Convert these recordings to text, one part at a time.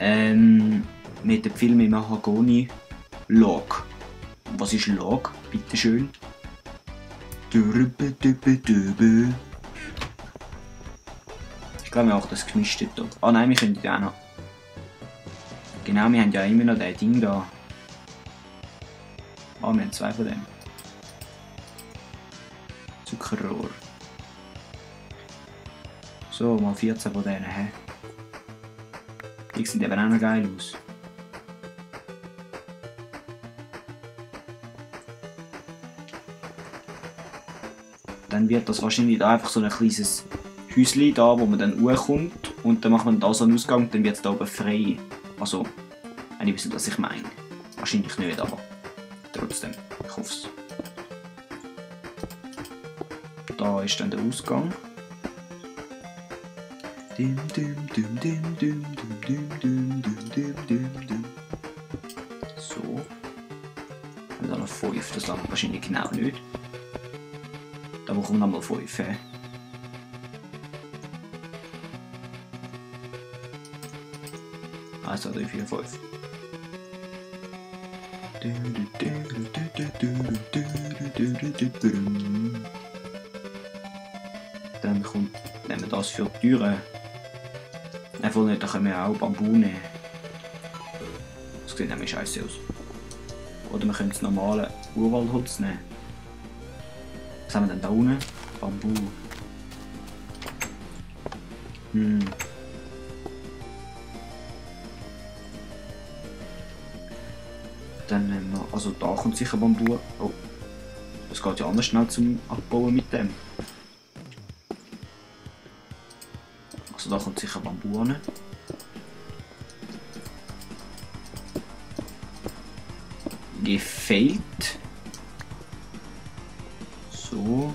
Mit dem Film im Mahagoni Log. Was ist Log? Bitteschön. Ich glaube, wir machen das gemischt hier. Ah nein, wir können ja auch noch. Genau, wir haben ja immer noch das Ding da. Ah, wir haben 2 von dem. Zuckerrohr. So, mal 14 von denen, hä? Die sehen eben auch noch geil aus. Dann wird das wahrscheinlich da einfach so ein kleines Häuschen da, wo man dann hochkommt und dann macht man da so einen Ausgang und dann wird es da oben frei. Also, wenn ich weiß, was ich meine. Wahrscheinlich nicht, aber trotzdem, ich hoffe es. Da ist dann der Ausgang. So. Und dann noch 5, das langt wahrscheinlich genau nicht. Da brauchen wir nochmal 5. 1, 2, 3, 4, 5. Dann nehmen wir das für die Türen. Einfach nicht, da können wir auch Bambu nehmen. Das sieht nämlich scheiße aus. Oder wir können das normale Urwaldholz nehmen. Was haben wir denn da unten? Bambu. Dann nehmen wir, also da kommt sicher Bambu. Oh, das geht ja anders schnell zum Abbauen mit dem. Also da kommt sicher Bambu an. Gefällt. So.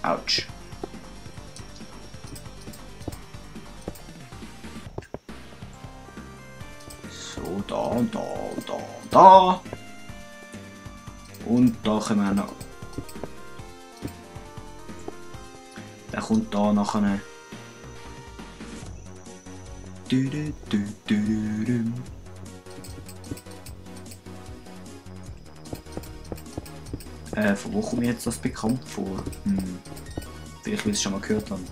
Autsch. So, da, da, da, da. Und da können wir noch. Der kommt da nachher. Von wo kommt mir jetzt das bekannt vor? Vielleicht will ich es schon mal gehört haben.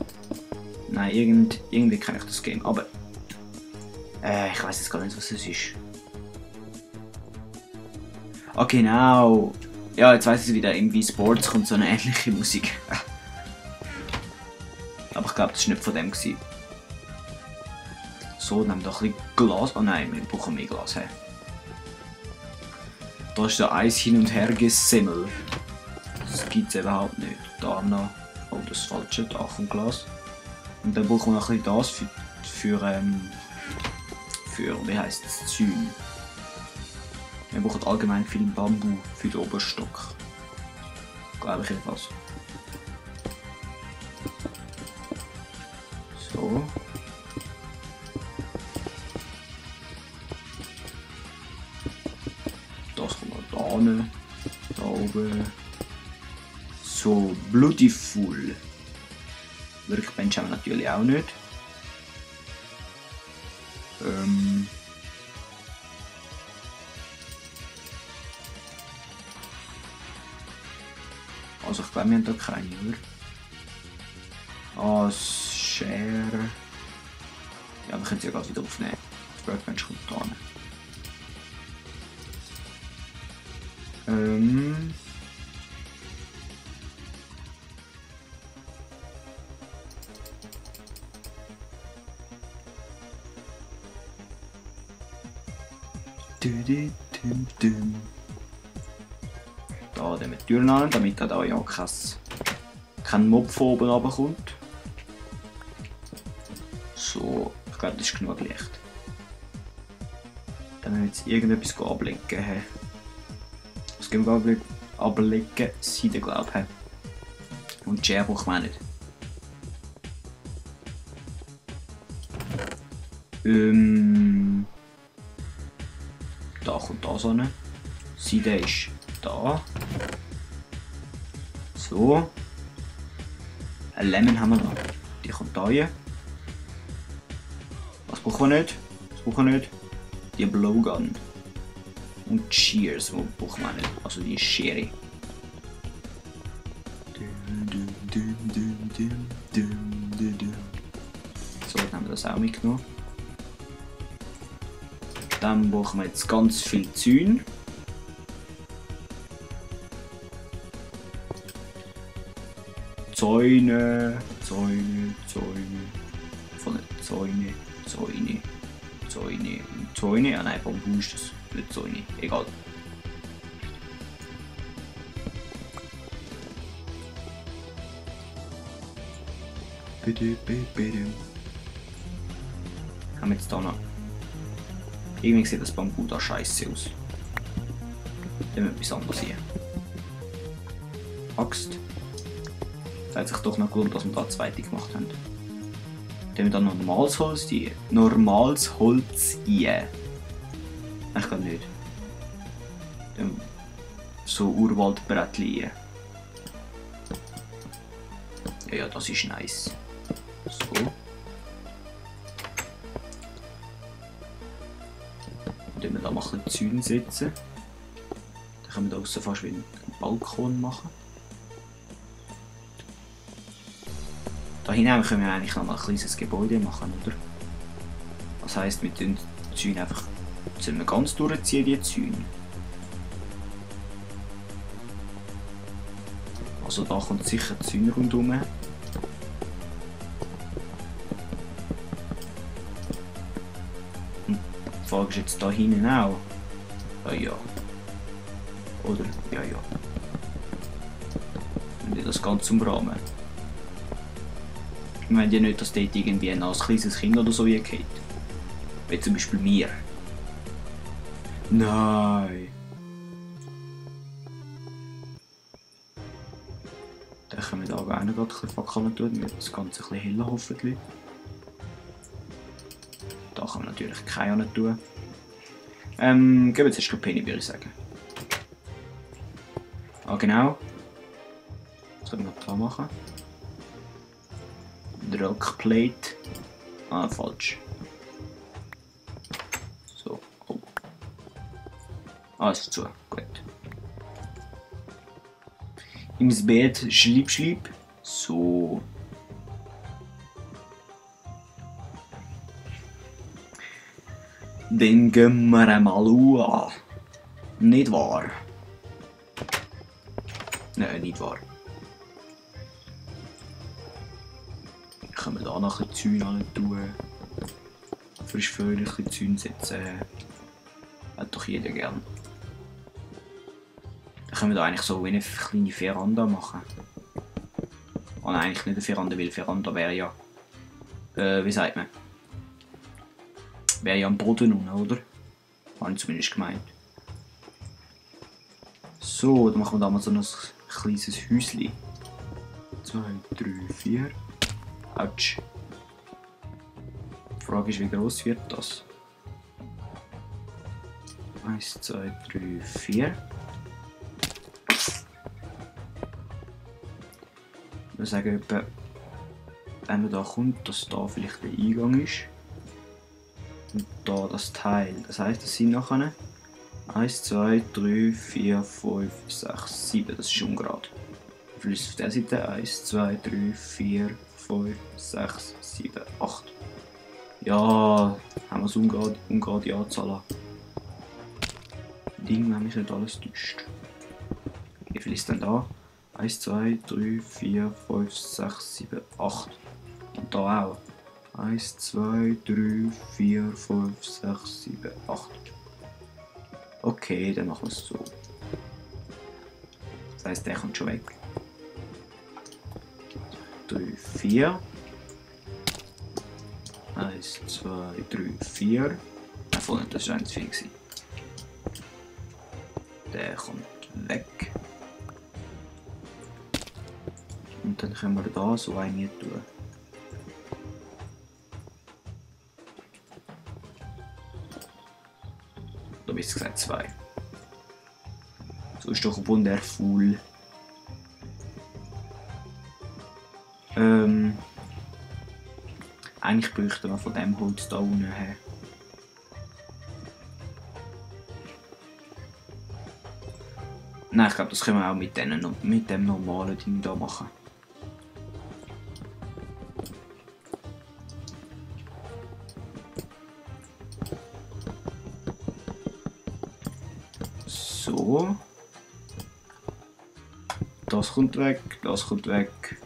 Nein, irgendwie kenne ich das Game, aber ich weiß jetzt gar nicht, was es ist. Ah, genau. Ja, jetzt weiß ich wieder, im Wii Sports kommt so eine ähnliche Musik. Aber ich glaube, das war nicht von dem. So, nehmen wir doch ein bisschen Glas. Oh nein, wir brauchen mehr Glas. Hey. Da ist so Eis hin und her gesimmelt. Das gibt es überhaupt nicht. Da noch. Oh, das Falsche. Da kommt Glas. Und dann brauchen wir noch ein bisschen das für wie heisst das? Zäune. Wir brauchen allgemein viel Bambu für den Oberstock. Glaube ich jedenfalls. So. Das kommt noch da hin. Da oben. So, Beautiful. Workbench haben wir natürlich auch nicht. Also ich glaube, wir haben da keine, oder? Ah, Share. Ja, wir können es ja gerade wieder aufnehmen. Das Workbench kommt da hin. Da nehmen wir die Türen an, damit da ja kein Mob von oben runterkommt. So, ich glaube, das ist genug Licht. Dann müssen wir jetzt irgendetwas ablegen. Was gehen wir ablegen? Seide, glaube ich. Und Chair brauchen wir auch nicht. Da kommt das an. Seide ist da. So. Ein Lemon haben wir noch. Die kommt da hin. Was brauchen wir nicht. Das brauchen wir nicht. Die Blowgun. Und Cheers, wo brauchen wir nicht. Also die Schere. So, dann haben wir das auch mitgenommen. Dann brauchen wir jetzt ganz viel Zäune. Zäune. Von Zäune. Ah nein, Bambu ist das. Nicht Zäune. Egal. Haben wir jetzt da noch. Irgendwie sieht das Bambu da scheiße aus. Dann müssen wir etwas anderes hier. Axt. Es hat sich doch noch gelohnt, dass wir da eine zweite gemacht haben. Dann haben wir dann noch normales Holz rein. Normales Holz rein. Ich kann nicht. Dann so Urwaldbrettchen rein. Ja, das ist nice. So. Dann wir da mal ein bisschen Zäune setzen. Dann können wir da aussen fast wie einen Balkon machen. Da hinein können wir eigentlich noch mal ein kleines Gebäude machen, oder? Das heisst, wir tun die Zäune einfach ganz durchziehen, die Zäune. Also da kommt sicher Zäune rundherum. Die Frage ist jetzt da hinten auch. Ah ja. Oder? Ja. Und das Ganze umrahmen. Ich meine ja nicht, dass dort irgendwie ein kleines Kind oder so geht. Wie zum Beispiel mir. Nein. Dann können wir da aber auch noch ein bisschen Fackeln tun, damit das Ganze ein bisschen heller hoffentlich. Da kann man natürlich keine tun. Geben wir jetzt erst Penny, würde ich sagen. Ah genau. Was können wir noch da machen? Druckplate. Ah, falsch. So, oh. Ah, ist zu. Gut. Im Bett schlieb. So. Dann gehen wir einmal an. Nicht wahr? Nein, nicht wahr. Können wir da noch ein bisschen Zäune tun. Frisch fröhliche Zäune setzen. Hat doch jeder gern. Dann können wir da eigentlich so wie eine kleine Veranda machen. Oh nein, eigentlich nicht eine Veranda, weil Veranda wäre ja... wie sagt man? Wäre ja am Boden unten, oder? Habe ich zumindest gemeint. So, dann machen wir da mal so ein kleines Häuschen. 2, 3, 4. Autsch. Die Frage ist, wie groß wird das? 1, 2, 3, 4. Ich würde sagen, etwa, wenn man da kommt, dass da vielleicht der Eingang ist. Und da das Teil. Das heisst, das sind nachher 1, 2, 3, 4, 5, 6, 7. Das ist schon gerade. Plus auf der Seite 1, 2, 3, 4, 5, 6, 7, 8. Ja, haben wir es ungerade Anzahl. Ding, wenn mich nicht alles täuscht. Wie viel ist denn da? 1, 2, 3, 4, 5, 6, 7, 8. Und da auch. 1, 2, 3, 4, 5, 6, 7, 8. Okay, dann machen wir es so. Das heisst, der kommt schon weg. 3, 4. 1, 2, 3, 4. Voll nicht, das war nicht viel. Der kommt weg. Und dann können wir da so eine tun. Da bist du gesagt 2. So ist doch wundervoll. Eigentlich bräuchten wir von dem Holz da unten her. Nein, ich glaube, das können wir auch mit dem normalen Ding da machen. So. Das kommt weg, das kommt weg.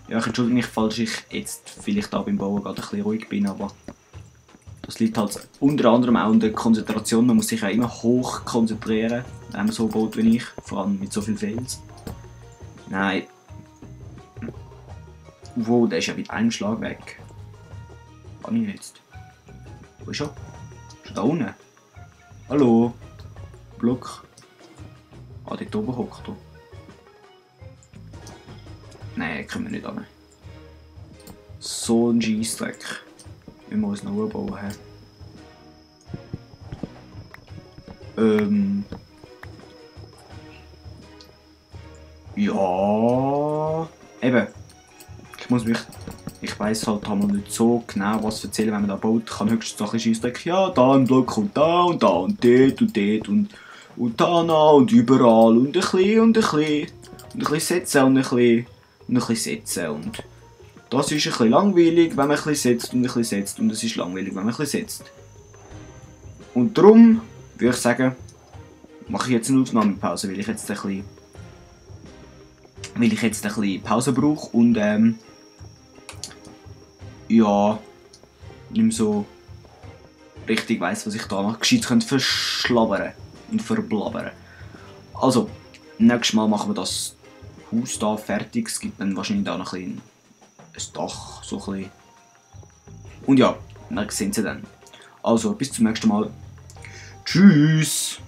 Ja, ich entschuldige mich, falls ich jetzt vielleicht da beim Bauen gerade ein bisschen ruhig bin, aber das liegt halt unter anderem auch an der Konzentration. Man muss sich ja immer hoch konzentrieren, wenn man so baut wie ich, vor allem mit so viel Fails. Nein. Wow, der ist ja mit einem Schlag weg. Kann ich jetzt? Wo ist er? Ist er da unten? Hallo? Block? Ah, dort oben hockt er. Nein, können wir nicht an. So ein Scheissdreck. Wir müssen noch bauen. Ja. Eben. Ich weiss halt nicht so genau, was erzählen, wenn man da baut. Ich kann höchstens ein bisschen Scheissdreck. Ja, da ein Block und da und dort und dort und da noch und überall und ein bisschen und ein bisschen. Und ein bisschen setzen und ein bisschen setzen. Und das ist ein bisschen langweilig, wenn man ein bisschen setzt und ein bisschen setzt. Und es ist langweilig, wenn man ein bisschen setzt. Und darum würde ich sagen, mache ich jetzt eine Aufnahmepause, weil ich jetzt ein bisschen Pause brauche und ja, nicht mehr so richtig weiss, was ich da noch gescheit verschlabbern und verblabbern. Also, nächstes Mal machen wir das Haus da fertig. Es gibt dann wahrscheinlich da noch ein Dach, so ein bisschen. Und ja, wir sehen sie dann. Also, bis zum nächsten Mal. Tschüss!